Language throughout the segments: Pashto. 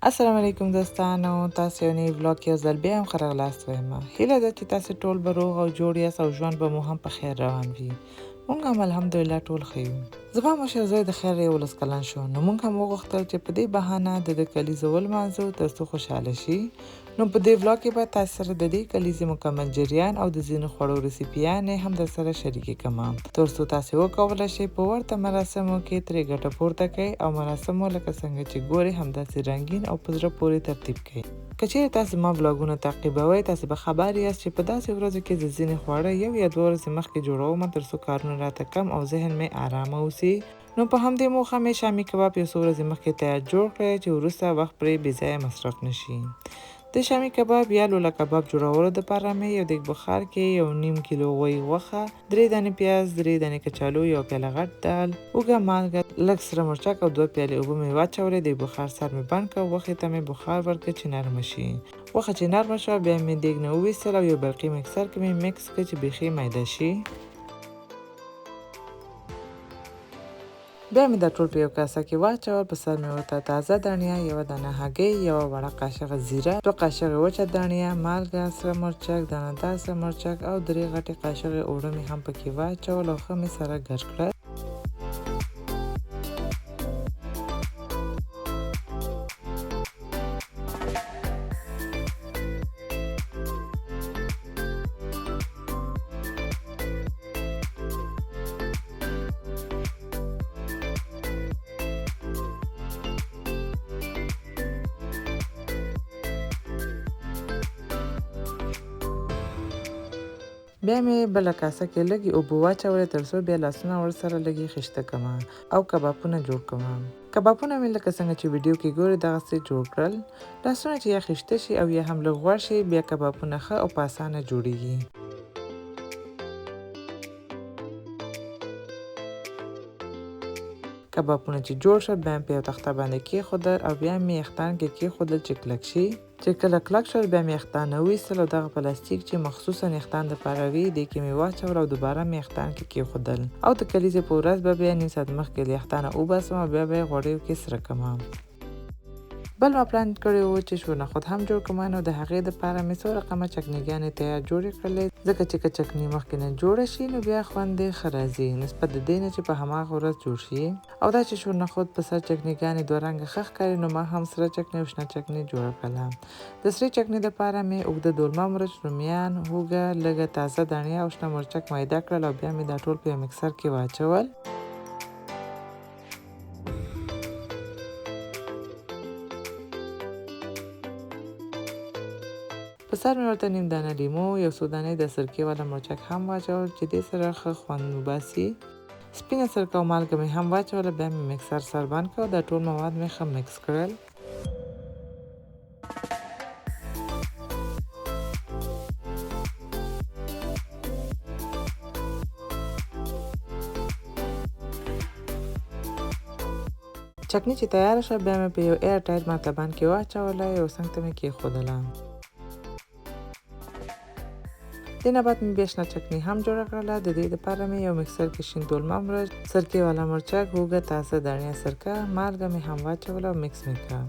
السلام علیکم دوستانو، تاسو یو نوي ولاګ کې یو ځل بیا هم ښه راغلاست وایم. هیله ده چې تاسو ټول به روغ او جوړ یاست او ژوند به مو هم په خیر روان وي. مونږ هم الحمدلله ټول ښه یو. زما مشر زوی د خیره 11 کلن شو، نو مونږ هم وغوښتل چې په دې بهانه د ده کلیزه ولمانځو تر څو خوشحاله شي. نو په دې ولاګ کې به تاسو سره د دې کلیزې مکمل جریان او د ځینو خوړو ریسیپیانې هم در سره شریکې کړم، تر څو تاسو وکولای شئ په ورته مراسمو کې ترې ګټه پورته کړئ او مراسم مو لکه څنګه چې ګورئ همداسې رنګین او په زړه پورې ترتیب کړئ. که چیرې تاسو زما ولاګونه تعقیبوئ، تاسو به خبر یاست چې په داسې ورځو کې زه ځینې خواړه یو یا دوه ورځې مخکې جوړوم تر څو کارونه راته کم او ذهن مې ارامه اوسي. نو په همدې موخه مې شامي کباب یو څو ورځې مخکې تیار جوړ کړی چې وروسته وخت پرې بې ځایه مصرف نشي. د شامي کباب یا لوله کباب جوړولو دپاره مې یو دیګ بخار کې 1.5 کیلو غوښې غوښه، 3 دانې پیاز، 3 دانې کچالو، 1 پیاله غټ دال، اوږه مالګه، لږ سره مرچک او 2 پیالې اوبه مې واچولې. د بخار سر مې بند کړ، غوښې ته مې بخار ورکړ چې نرمه شي. غوښه چې نرمه شوه بیا مې دیګ نه وویستل او یو برقي مکسر کې مې مکس کړ چې بیخي میده شي. بیا مې دا ټول په یو کاسه کې واچول. په سر مې ورته تازه دڼیا، 1 دانه هګۍ، 1 وړه قاشقه زیره، 2 قاشقې وچه دڼیا، مالګه، سره مرچک، دانه دار سره مرچک او 3 غټې قاشقې اوړه مې هم پکې واچول او ښه مې سره ګډ کړل. بیا مې بله کاسه کې لږې اوبه واچولې تر څو بیا لاسونه ورسره لږې خیشته کړم او کبابونه جوړ کړم. کبابونه مې لکه څنګه چې ویډیو کې ګورئ دغسې جوړ کړل. لاسونه چې یا خیشته شي او یا هم لږ غوړ شي بیا کبابونه ښه او په اسانه جوړیږي. کبابونه چې جوړ شول بیا مې په یو تخته باندې کېښودل او بیا مې یخدان کې کېښودل چې کلک شي. چې کله کلک شول بیا مې یخدان نه وویستل او دغه پلاستیک چې مخصوصا یخدان دپاره وي دې کې مې واچول او دوباره مې یخدان کې کېښودل. او د کلیزې په ورځ به بیا نیم ساعت مخکې له یخدانه وباسم او بیا به یې غوړیو کې سره کړم. بل ما پلان کړی و چې شورنخود هم جوړ کړم، نو د هغې دپاره مې څو رقمه چکنیګانې تیار جوړې کړلې، ځکه چې که چکني مخکې نه جوړه شي نو بیا خوند یې ښه راځي نسبت د دې نه چې په هماغه ورځ جوړ شي. او دا چې شورنخود په سر چکنیګانې دوه رنګه ښه ښکاري، نو ما هم سره چکني او شنه چکني جوړه کړله. د سرې چکني دپاره مې اوږده دولمه مرچ، رومیان، هوږه، لږه تازه دڼیا او شنه مرچک میده کړل او بیا مې دا ټول په یو مکسر کې واچول. په سر مې ورته نیم دانه لیمو، یو څو دانې د سرکې والا مرچک هم واچول چې دې سره ښه خوند وباسي. سپینه سرکه او مالګه مې هم واچوله. بیا مې مکسر سر بند کړ او دا ټول مواد مې ښه مکس کړل. چکني چې تیاره شوه بیا مې په یو ایر ټایټ مرتبان کې واچوله، یو څنګ ته مې کېښودله. دې نه بعد مې بیا شنه چکني هم جوړه کړله. د دې دپاره مې یو مکسر کې شین دولمه مرچ، سرکې والا مرچک، هوږه، تازه دڼیا، سرکه، مالګه مې هم واچوله او مکس مې کړه.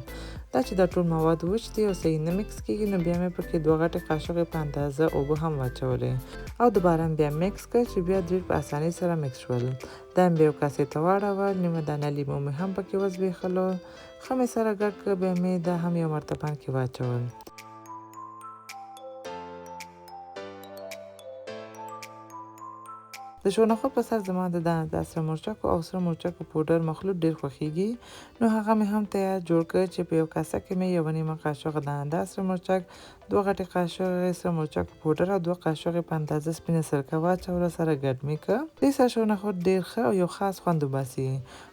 دا چې دا ټول مواد وچ دي او صحیح نه مکس کېږي نو بیا مې پکې 2 غټې قاشقې په اندازه اوبه هم واچولې او دوباره مې بیا مکس کړ چې بیا ډېر په اسانۍ سره مکس شول. دا مې بیا یو کاسې ته واړول، نیمه دانه لیمو مې هم پکې وزبېښلو، ښه مې سره ګډ کړ. بیا مې دا هم یو مرتبان کې واچول. د شورنخود په سر زما د دانه دار سره مرچکو او سره مرچکو پوډر مخلوط ډېر خوښیږي، نو هغه مې هم تیار جوړ کړ چې په یو کاسه کې مې 1.5 قاشقه دانه دار سره مرچک، 2 غټې قاشقې سره مرچکو پوډر او 2 قاشقې په اندازه سپینه سرکه واچوله، سره ګډ مې کړ. دې سره شورنخود ډېر ښه او یو خاص خوند وباسي.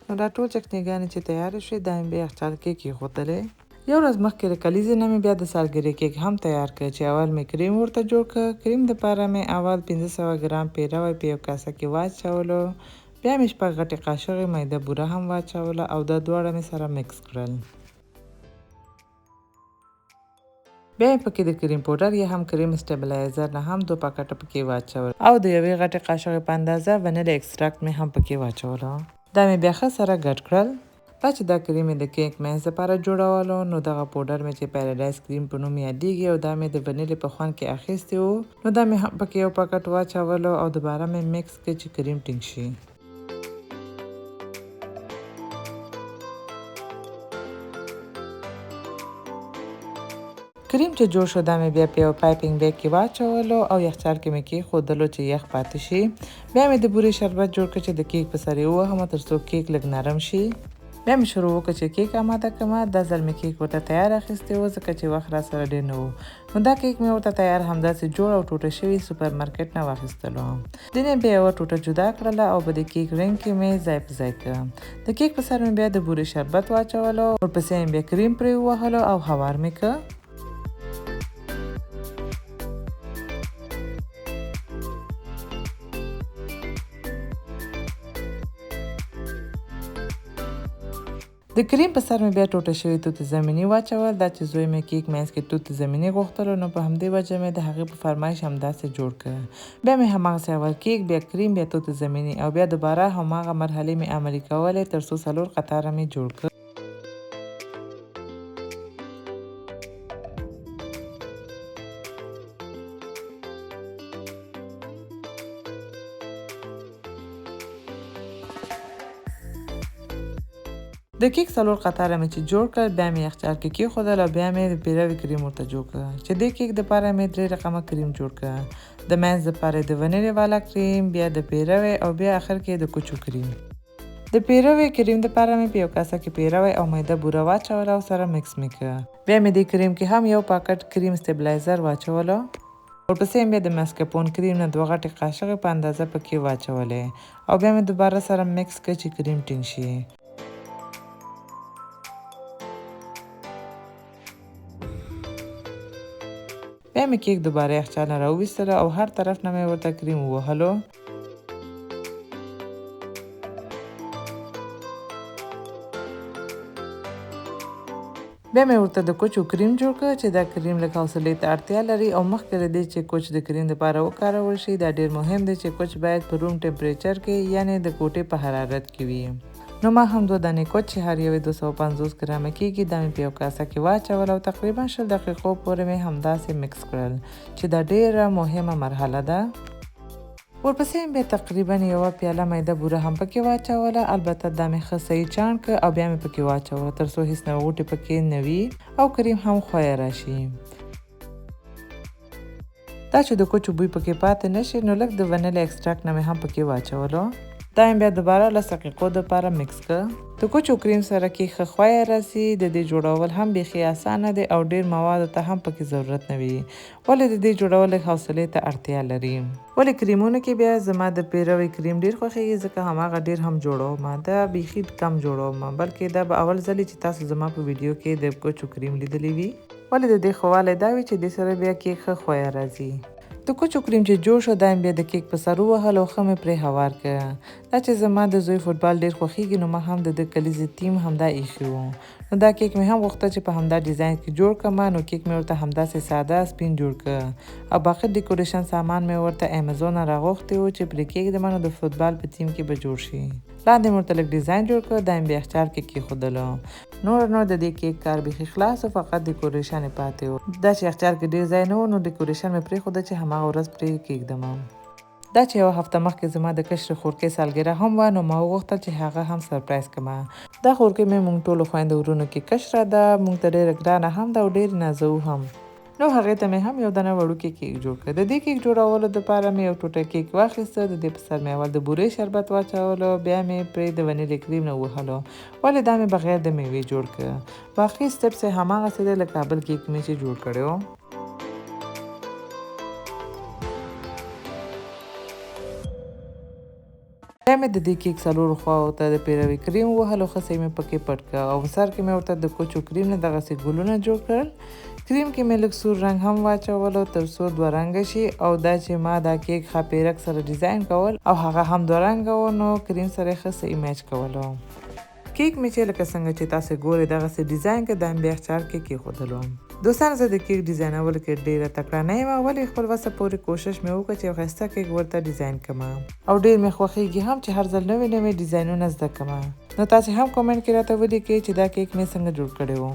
نو دا ټول چکنیګانې چې تیارې شوې دا مې بیا یخچال کې کېښودلې. یو ورځ مخکې له کلیزې نه مې بیا د سالګرې کیک هم تیار کړ چې اول مې کریم ورته جوړ کړ. کریم دپاره مې اول 500 ګرام پیروی په یو کاسه کې واچولو، بیا مې 6 غټې قاشقې میده بوره هم واچوله او دا دواړه مې سره مکس کړل. بیا یې پکې د کریم پوډر یا هم کریم سټیبلایزر نه هم 2 پاکټه پکې واچول او د یوې غټې قاشقې په اندازه ونیل اکسټراکټ مې هم پکې واچولو. دا مې بیا ښه سره ګډ کړل. دا چې دا کریم مې د کیک منځ لپاره جوړولو، نو دغه پوډر مې چې پیراډایز کریم په نوم یادیږي او دا مې د ونیلې په خوند کې اخیستی وو، نو دا مې هم پکې یو پاکټ واچولو او دوباره مې مکس کړ چې کریم ټینګ شي. کریم چې جوړ شو، دا مې بیا په یو پایپینګ بیګ کې واچولو او یخچال کې مې کېښودلو چې یخ پاتې شي. بیا مې د بورې شربت جوړ کړ چې د کیک په سر یې ووهم تر څو کیک لږ نرم شي. بیا مې شروع وکړه چې کیک اماده کړم. دا ځل مې کیک ورته تیار اخیستی و، ځکه چې وخت را سره ډېر نه و، نو دا کیک مې ورته تیار همداسې جوړ او ټوټه شوي سوپر مارکیټ نه واخیستلو. ځینې بیا یوه ټوټه جدا کړله او په دې کیک رنګ کې مې ځای په ځای کړه. د کیک په سر مې بیا د بورې شربت واچولو، ورپسې مې بیا کریم پرې ووهلو او هوار مې کړ. د کریم په سر مې بیا ټوټه شوي توت زمیني واچول. دا چې زوی مې کیک منځ کې توت زمیني غوښتلو، نو په همدې وجه مې د هغې په فرمایش همداسې جوړ کړ. بیا مې هماغسې اول کیک، بیا کریم، بیا توت زمیني او بیا دوباره هماغه مرحلې مې عملي کولې تر څو 4 قطاره مې جوړ کړ. د کیک 4 قطاره مې چې جوړ کړل، بیا مې یخچال کې کېښودل او بیا مې د پیروي کریم ورته جوړ کړ. چې دې کیک دپاره مې 3 رقمه کریم جوړ کړ. د منځ دپاره د ونیلې والا کریم، بیا د پیروي او بیا اخر کې د کوچو کریم. د پیروي کریم دپاره مې په یو کاسه کې پیروی او میده بوره واچوله او سره مکس مې کړ. بیا مې دې کریم کې هم یو پاکټ کریم سټیبلایزر واچولو. ورپسې مې بیا د مسکپون کریم نه 2 غټې قاشقې په اندازه پکې واچولې او بیا مې دوباره سره مکس کړ چې کریم ټینګ شي. بیا مې کیک دوباره یخچال نه راوویستلو او هر طرف نه مې ورته کریم ووهلو. بیا مې ورته د کوچو کریم جوړ کړ چې دا کریم لږ حوصلې ته اړتیا لري او مخکې له دې چې کوچ د کریم دپاره وکارول شي، دا ډېر مهم دی چې کوچ باید په روم ټمپریچر کې، یعنې د کوټې په حرارت کې وي. نو ما هم 2 دانې کوچ چې هر یو یې 250 ګرامه کېږي، دا مې په یو کاسه کې واچول او تقریبا 20 دقیقو پورې مې همداسې مکس کړل چې دا ډېره مهمه مرحله ده. ورپسې مې بیا تقریبا یوه پیاله میده بوره هم پکې واچوله. البته دا مې ښه صحیح چاڼ کړ او بیا مې پکې واچوله تر څو هېڅ نوې غوټې پکې نه وي او کریم هم ښویه راشي. دا چې د کوچو بوی پکې پاتې نه شي، نو لږ د ونیلې اکسټراکټ نه مې هم پکې واچولو. دا مې بیا دوباره 10 دقیقو دپاره مکس کړ. د کوچو کریم سره کې ښه ښویه راځي. د دې جوړول هم بیخي اسانه دی او ډېر موادو ته هم پکې ضرورت نه وي، ولې د دې جوړول لږ حوصلې ته اړتیا لري. ولې کریمونو کې بیا زما د پیروي کریم ډېر خوښېږي، ځکه هماغه ډېر هم جوړوم، دا بیخي کم جوړوم، بلکې دا به اول ځل چې تاسو زما په ویډیو کې د کوچو کریم لیدلی وي. ولې د دې ښه دا وي چې دې سره بیا کیک ښه ښویه راځي. د کوچو کریم چې جوړ شو، دا مې بیا د کیک په سر ووهل او ښه مې پرې هوار کړ. دا چې زما د زوی فوټبال ډېر خوښېږي، نو ما هم د ده کلیزې تیم همدا ایښی و، نو دا کیک مې هم غوښته چې په همدا ډیزاین کې جوړ کړم. نو کیک مې ورته همداسې ساده سپین جوړ کړ او باقي ډیکوریشن سامان مې ورته امیزون راغوښتی و چې پرې کېږدم، نو د فوټبال په تیم کې به جوړ شي. لاندې مې ورته لږ ډیزاین جوړ کړ، دا مې بیا یخچال کې کېښودلو. نور نو د دې کیک کار بیخي خلاص و، فقط ډیکوریشن یې پاتې و. دا چې یخچال کې ډېر ځای نه و، نو ډیکوریشن مې پرېښوده چې هماغه ورځ پرې کېږدم. دا چې یوه هفته مخکې زما د کشرې خورکۍ سالګره هم وه، نو ما وغوښتل چې هغه هم سرپرایز کړم. دا خورکۍ مې موږ ټولو خویندو ورونو کې کشره ده، موږ ته ډېره ګرانه هم ده او ډېر نازو هم. نو هغې ته مې هم یو دانه وړوکی کیک جوړ کړ. د دې کیک جوړولو دپاره مې یو ټوټه کیک واخیسته. د دې په سر مې اول د بورې شربت واچولو، بیا مې پرې د ونیلې کریم نه ووهلو، ولې دا مې بغیر د میوې جوړ کړ. باقي سټپس یې هماغسې دی لکه بل کیک مې چې جوړ کړی و. بیا مې د دې کیک 4 خواو ته د پیروي کریم ووهلو، ښه صحیح مې پکې پټ کړ او سر کې مې ورته د کوچو کریم نه دغسې ګلونه جوړ کړل. کریم کې مې لږ سور رنګ هم واچولو تر څو 2 رنګه شي، او دا چې ما دا کیک ښاپېرک سره ډیزاین کول او هغه هم 2 رنګه و، نو کریم سره یې ښه صحیح میچ کولو. کیک مې چې لکه څنګه چې تاسو ګورئ دغسې ډیزاین کړ، دا مې بیا یخچال کې کېښودلو. دوستانو، زه د کیک ډیزاینولو کې ډېره تکړه نه یم، ولې خپل وسه پورې کوشش مې وکړ چې یو ښایسته کیک ورته ډیزاین کړم، او ډېر مې خوښېږي هم چې هر ځل نوې نوې ډیزاینونه زده کړم. نو تاسې هم کومنټ کې راته ولیکئ چې دا کیک مې څنګه جوړ کړی و.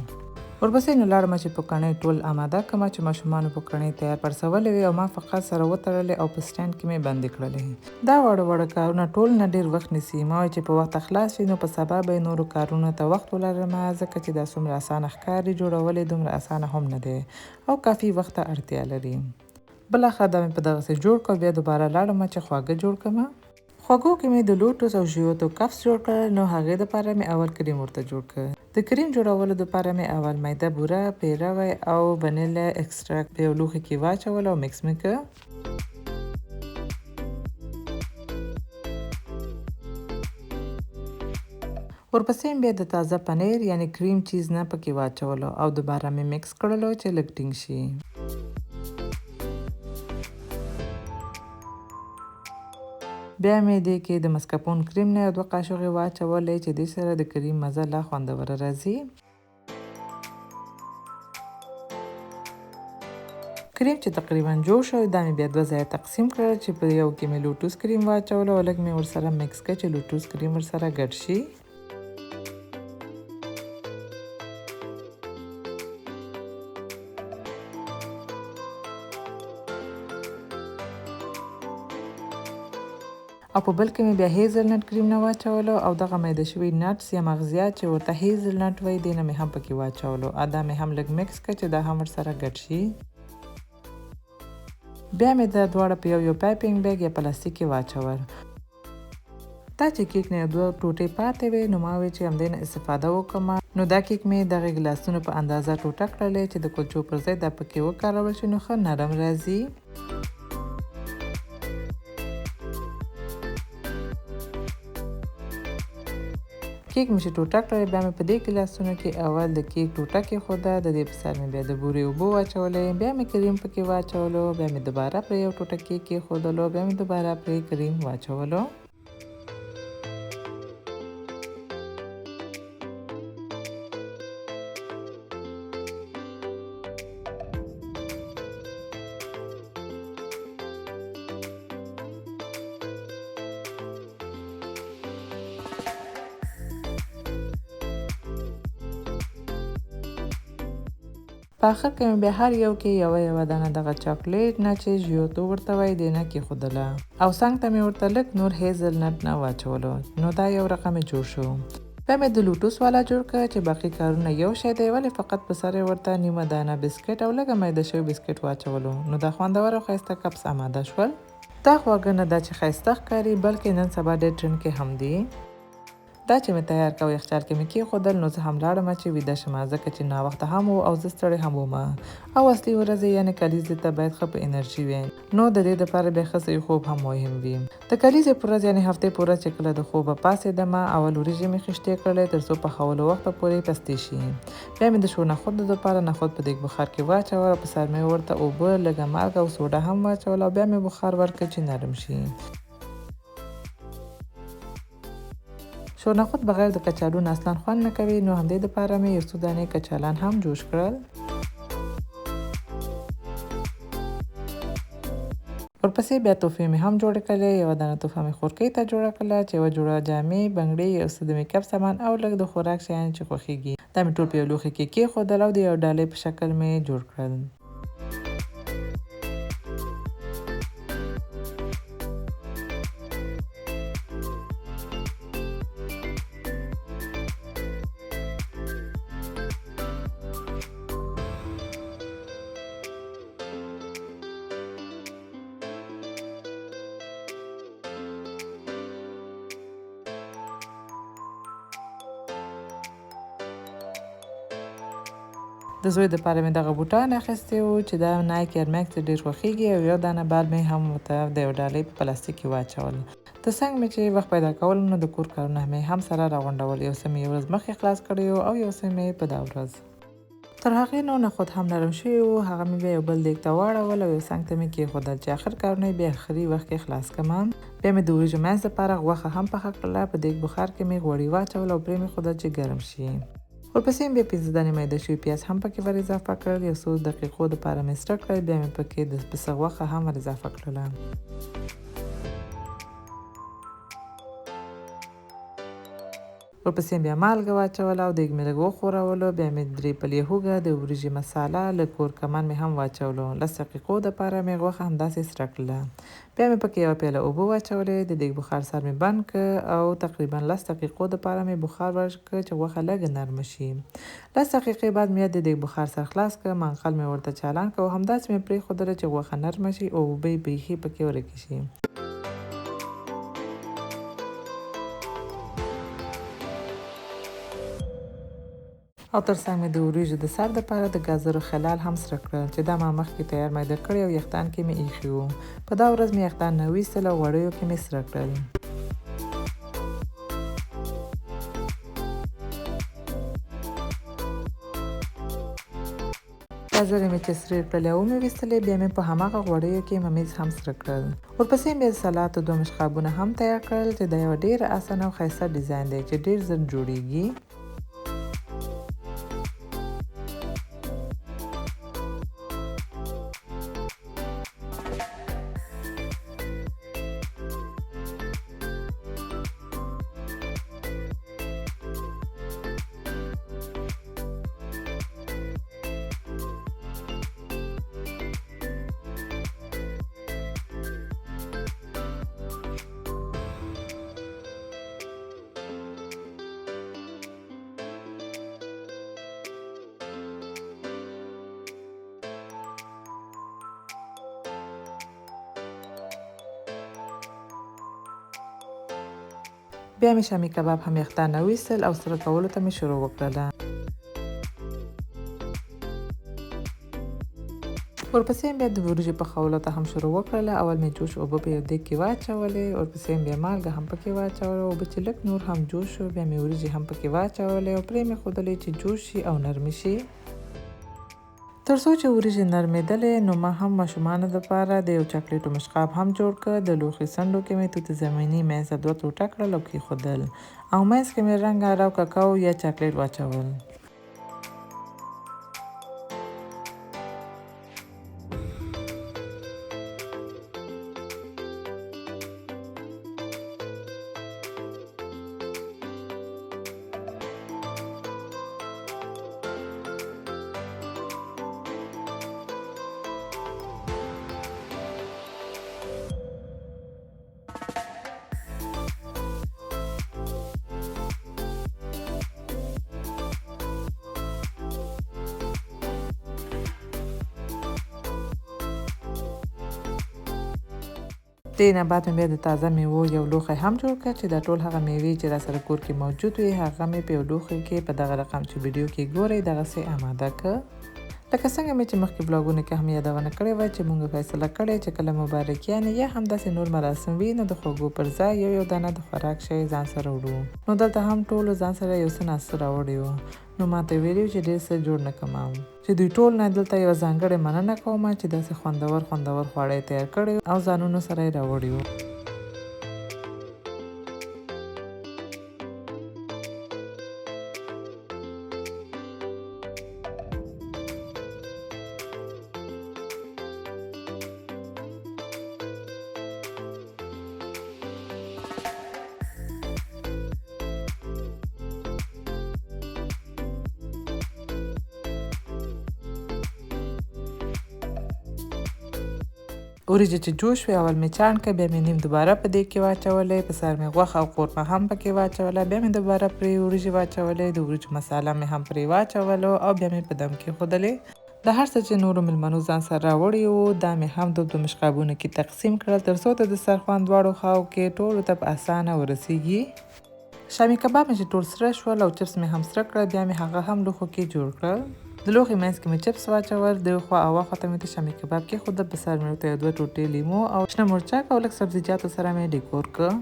ورپسې نو لاړم چې پکڼۍ ټول اماده کړم چې ماشومانو پکڼۍ تیار پرسولې وې او ما فقط سره وتړلې او په سټینډ کې مې بندې کړلې. دا واړه واړه کارونه ټول نه ډېر وخت نیسي. ما وایي چې په وخت خلاص شي نو په سبا به یې نورو کارونو ته وخت ولرم، ځکه چې دا څومره اسانه ښکاري جوړول یې دومره اسانه هم نه دی او کافي وخت ته اړتیا لري. بالاخره دا مې په دغسې جوړ کړ. بیا دوباره لاړم چې خواږه جوړ کړم. خوږو کې مې د لوټوس او ژیوتو کپس جوړ کړل. نو هغې دپاره مې اول کریم ورته جوړ کړ. د کریم جوړولو دپاره مې اول میده بوره، پیروی او ونیلا اکسټراکټ په یو لوښي کې واچول او مکس مې کړ. ورپسې مې بیا د تازه پنیر یعنی کریم چیز نه پکې واچولو او دوباره مې مکس کړلو چې لږ ټینګ شي. بیا مې دې کې د مسکپون کریم نه یو دوه قاشوغې واچولې چې دې سره د کریم مزه لا خوندوره راځي. کریم چې تقریبا جوړ شو دا مې بیا دوه ځایه تقسیم کړل چې په یو کې مې لوټوس کریم واچولو او لږ مې ورسره مکس کړ چې لوټوس کریم ورسره ګډ شي. او په بل کې مې بیا هیزل نټ کریم نه واچولو او دغه میده شوي نټس یا مغزیات چې ورته هیزل نټ وایي دې نه مې هم پکې واچولو او دا مې هم لږ مکس کړ چې دا هم ورسره ګډ شي. بیا مې دا دواړه په یو یو پایپینګ بیګ یا پلاستیک کې واچول. دا چې کیک نه یو دوه ټوټې پاتې وې نو ما وې چې همدې نه استفاده وکړم. نو دا کیک مې دغې ګلاسونو په اندازه ټوټه کړلې چې د کلچو پر ځای دا پکې وکارول شي نو ښه نرم راځي. کیک مې چې ټوټه کړل بیا مې په دې ګلاسونو کې اول د کیک ټوټه کېښوده، د دې په سر مې بیا د بورې اوبه واچولې، بیا مې کریم پکې واچولو، بیا مې دوباره پرې یو ټوټه کیک کېښودلو، بیا مې دوباره پرې کریم واچولو. په اخر کې مې بیا هر یو کې یوه یوه دانه دغه چاکلیټ نه چې ژیوتو ورته وایي دې نه کېښودله او څنګ ته مې ورته لږ نور هیزل نټ نه واچولو. نو دا یو رقم یې جوړ شو. بیا مې د لوټوس والا جوړ کړ چې باقي کارونه یو شی دی ولې فقط په سر یې ورته نیمه دانه بسکټ او لږه میده شوی بسکټ واچولو. نو دا خوندور او ښایسته کپس اماده شول. دا خواږه نه دا چې ښایسته ښکاري بلکې نن سبا ډېر ټرینډ کې هم دي. دا چې مې تیار کړ او یخچال کې مې کېښودل نو زه هم لاړم چې ویده شم ځکه چې ناوخته هم و او زه ستړې هم وم او اصلي ورځې یعنې کلیزې ته باید ښه په انرژي وي نو د دې دپاره بیا ښه صحیح خوب هم مهم وي. د کلیزې پر ورځ یعنې هفتې پر ورځ چې کله د خوبه پاڅېدم اول وریجې مې خیشتې کړلې تر څو پخولو وخته پورې پستې شي. بیا مې د شور نخودو دپاره نخود په دیګ بخار کې واچول او په سر مې ورته اوبه، لږه مالګه او سوډا هم واچول او بیا مې بخار ورکړ چې نرم شي. شورنخود بغیر د کچالو نه اصلا خوند نه کوي نو همدې دپاره مې یو څو دانې کچالان هم جوش کړل. ورپسې بیا تحفې مې هم جوړې کړلې. یوه دانه تحفه مې خورکۍ ته جوړه کړله چې یوه جوړه جامې، بنګړې، یو څه د میک اپ سامان او لږ د خوراک شیان چې خوښېږي. دا مې ټول په یو لوښي کې کېښودل او د یو ډالۍ په شکل مې جوړ کړل. د زوی دپاره مې دغه بوټان اخیستي وو چې دا نایک ایر مکس ډېر خوښېږي او یو دانه بال مې هم ورته د یو ډالۍ په پلاستیک کې واچول. تر څنګ مې چې وخت پیدا کول نو د کور کارونه مې هم سره راغونډول. یو څه مې یو ورځ مخکې خلاص کړی و او یو څه مې په دا ورځ. تر هغې نو نخود هم نرم شوي وو، هغه مې بیا یو بل دیګ ته واړول او یو څنګ ته مې کېښودل چې اخر کارونه یې بیا اخري وخت کې خلاص کړم. بیا مې د وریجو منځ دپاره غوښه هم پخه کړله. په دیګ بخار کې مې غوړي واچول او پرې مې ښودل چې ګرم شي. ورپسې مې بیا 5 دانې میده شوي پیاز هم پکې ور اضافه کړل. یو څو دقیقو دپاره مې سره کړل. بیا مې پکې د پسه غوښه هم ور اضافه کړله. ورپسې مې بیا مالګه واچوله او دیګ مې لږ وښورولو. بیا مې 3 پلې هوږه، د وریجې مساله، لږ کورکمن مې هم واچولو. 10 دقیقو دپاره مې غوښه همداسې سره کړله. بیا مې پکې یوه پیاله اوبه واچولې، د دیګ بخار سر مې بند که او تقریبا 10 دقیقو دپاره مې بخار ورکړ چې غوښه لږه نرمه شي. 10 دقیقې بعد مې د دیګ بخار سر خلاص که، منقل مې ورته چالان که او همداسې مې پرېښودله چې غوښه نرمه شي او اوبه یې بیخي پکې ورکې شي. او تر څنګ مې د وریجو د سر دپاره د ګازرو خلال هم سره کړل چې دا ما مخکې تیار میده کړی او یخدان کې مې ایښي وو. په دا ورځ مې یخدان نه ویستل او غوړیو کې مې سره کړل. ګازرې مې چې سرې کړلې او ومې ویستلې، بیا مې په هماغه غوړیو کې ممیز هم سره کړل. ورپسې مې د سلاتو 2 مشقابونه هم تیار کړل چې دا یوه ډېره اسانه او ښایسته ډیزاین دی چې ډېر ژر جوړیږي. بیا مې شامی کباب هم یخدان نه ویستل او سره کولو ته مې شروع وکړله. ورپسې مې بیا د وریجو پخولو ته هم شروع وکړله. اول مې جوش اوبه په یو دیګ کې واچولې، ورپسې مې بیا مالګه هم پکې واچوله. اوبه چې لږ نور هم جوش شو، بیا مې وریجې هم پکې واچولې او پرې مې ښودلې چې جوش شي او نرمې شي. تر څو چې وریجې نرمېدلې نو ما هم ماشومانو دپاره د یو چاکلیټو مشقاب هم جوړ کړ. د لوښي څنډو کې مې توت زمیني منځ ته 2 ټوټه کړل او کېښودل او منځ کې مې رنګ او کاکاو یا چاکلیټ واچول. دې نه بعد مې بیا د تازه میوو یو لوښی هم جوړ کړ چې دا ټول هغه میوې چې را سره کور کې موجود وي هغه مې په یو لوښي کې په دغه رقم چې ویډیو کې ګورئ دغسې اماده کړ. لکه څنګه مې چې مخکې بلاګونو کې هم یادونه کړې وه چې مونږ فیصله کړې چې کله مبارکیانې یا هم داسې نور مراسم وي نو د خوږو پر ځای یو یو دانه د خوراک شی ځان سره وړو. نو دلته هم ټولو ځان سره یو څه ناڅه راوړي وو، نو ما ته ویلي چې ډېر څه جوړ نه کړم چې دوی ټول نه دلته یوه ځانګړې مننه کوم چې داسې خوندور خوندور خواړه یې تیار کړي او ځانونو سره یې راوړي وو. وریجې چې جوش وې اول مې چاڼ کړ، بیا مې نیم دوباره په دې کې واچولې، په سر مې غوښه او قورمه هم پکې واچوله، بیا مې دوباره پرې وریجې واچولې، د وریجو مساله مې هم پرې واچولو او بیا مې په دم کې ښودلې. د هر څه چې نورو میلمنو ځان سره راوړي وو دا مې هم دوه مشقابونو کې تقسیم کړل تر څو د دسترخوان دواړو خواو کې ټولو ته په اسانه ورسیږي. شامی کباب مې چې ټول سره شول او چپس مې هم سره کړل، بیا مې هغه هم لوښو کې جوړ کړل. د لوښي منځ کې مې چپس واچول، د خوا او واخوا ته مې د شامی کباب کېښودل، په سر مې ورته یو 2 ټوټې لیمو او شنه مرچک او لږ سبزیجاتو سره مې ډیکور کړ.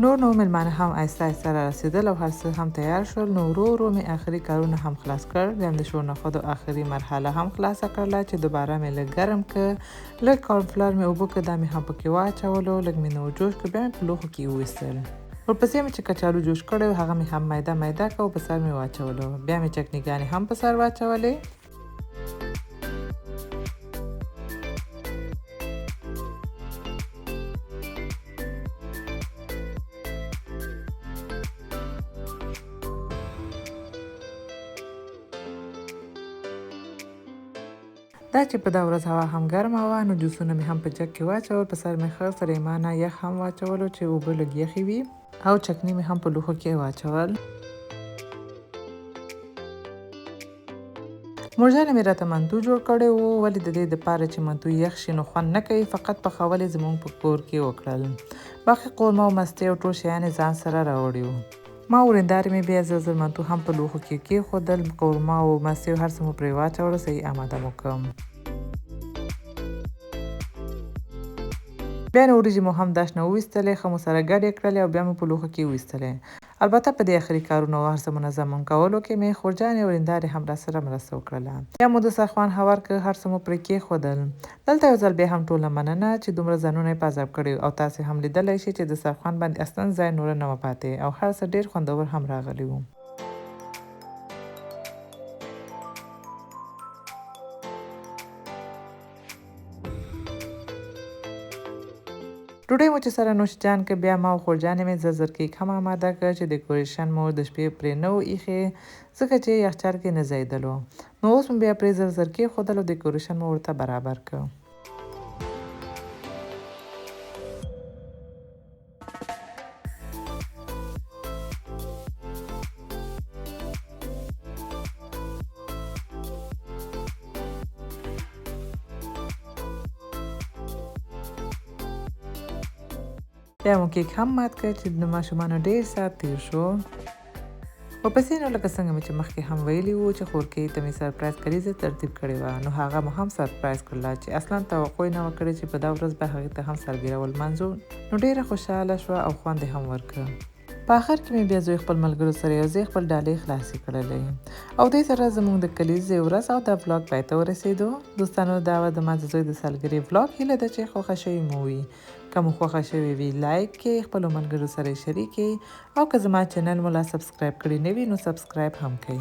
نور نو میلمانه هم آهسته آهسته را رسېدل او هر څه هم تیار شول. نو ورو ورو مې آخري کارونه هم خلاص کړ. بیا مې د شورنخودو آخري مرحله هم خلاصه کړله چې دوباره مې لږ ګرم کړ، لږ کارنفلور مې اوبه کړ، دا مې هم پکې واچولو، لږ مې نور جوش کړ، بیا مې په لوښو کې وویستل. ورپسې مې چې کچالو جوش کړی و هغه مې هم میده میده کړ او په سر مې واچولو. بیا مې چکنیګانې هم په سر واچولې. دا چې په دا ورځ هوا هم ګرمه وه نو جوسونه مې هم په جګ کې واچول. په سر مې ښه سریمانه یخ هم واچولو چې اوبه لږ یخې وي، او چکني مې هم په لوښو کې واچول. مورجانې مې راته منتو جوړ کړی و، ولې د دې دپاره چې منتو یخ شي نو خوند نه کوي، فقط پخول یې زموږ په کور کې وکړل. باقي قورمه او مستې او ټول شیان یې ځان سره راوړي وو. ما ورېندارې مې بیا زر زر منتو هم په لوښو کې کېښودل، قورمه او مستې او هر څه مو پرې واچول، صحیح اماده مو کړم. بیا نو وریجې مو هم داش نه وویستلې، ښه مو سره ګډې کړلې او بیا مو په لوښو کې وویستلې. البته په دې اخري کارونو او هر څه منظم کولو کې مې خورجانې او ورېندارې هم راسره مرسته وکړله. بیا مو دسترخوان هوار کړ، هر څه مو پرې کېښودل. دلته یو ځل بیا هم ټوله مننه چې دومره ځانونه یې په عذاب کړي او تاسې هم لیدلی شئ چې دسترخوان باندې اصلا ځای نوره نه وه پاتې او هر څه ډېر خوندور هم راغلي وو. ډوډۍ مو چې سره نوش جان که، بیا ما او خورجانې مې زر زر کیک هم آماده کړ چې ډیکوریشن مو د شپې پرې نه و ایښی، ځکه چې یخچال کې نه ځایدلو، نو اوس مو بیا پرې زر زر کېښودل او ډیکوریشن مو ورته برابر کړ. بیا مو کیک هم مات کړ چې د ماشومانو ډېر ساعت تېر شو. ورپسې نو لکه څنګه مې چې مخکې هم ویلي وو چې خورکۍ ته مې سرپرایز کلیزه ترتیب کړې وه، نو هغه مو هم سرپرایز کړله چې اصلا توقع یې نه وه کړې چې په دا ورځ به هغې ته هم سالګره ولمانځو، نو ډېره خوشحاله شوه او خوند یې هم ورکړ. په آخر کې مې بیا زوی خپل ملګرو سره یو ځای خپل ډالۍ خلاصې کړلې او دې سره زموږ د کلیزې ورځ او دا ولاګ پای ته ورسېدو. دوستانو دا وه د ما د زوی د سالګرې ولاګ، هیله ده چې خوښه شوې مو وي. که مو خوښه شوې وي لایک کړئ، خپلو ملګرو سره یې شریک کړئ، او که زما چینل مو لا سبسکرایب کړی نه وي نو سبسکرایب هم کړئ.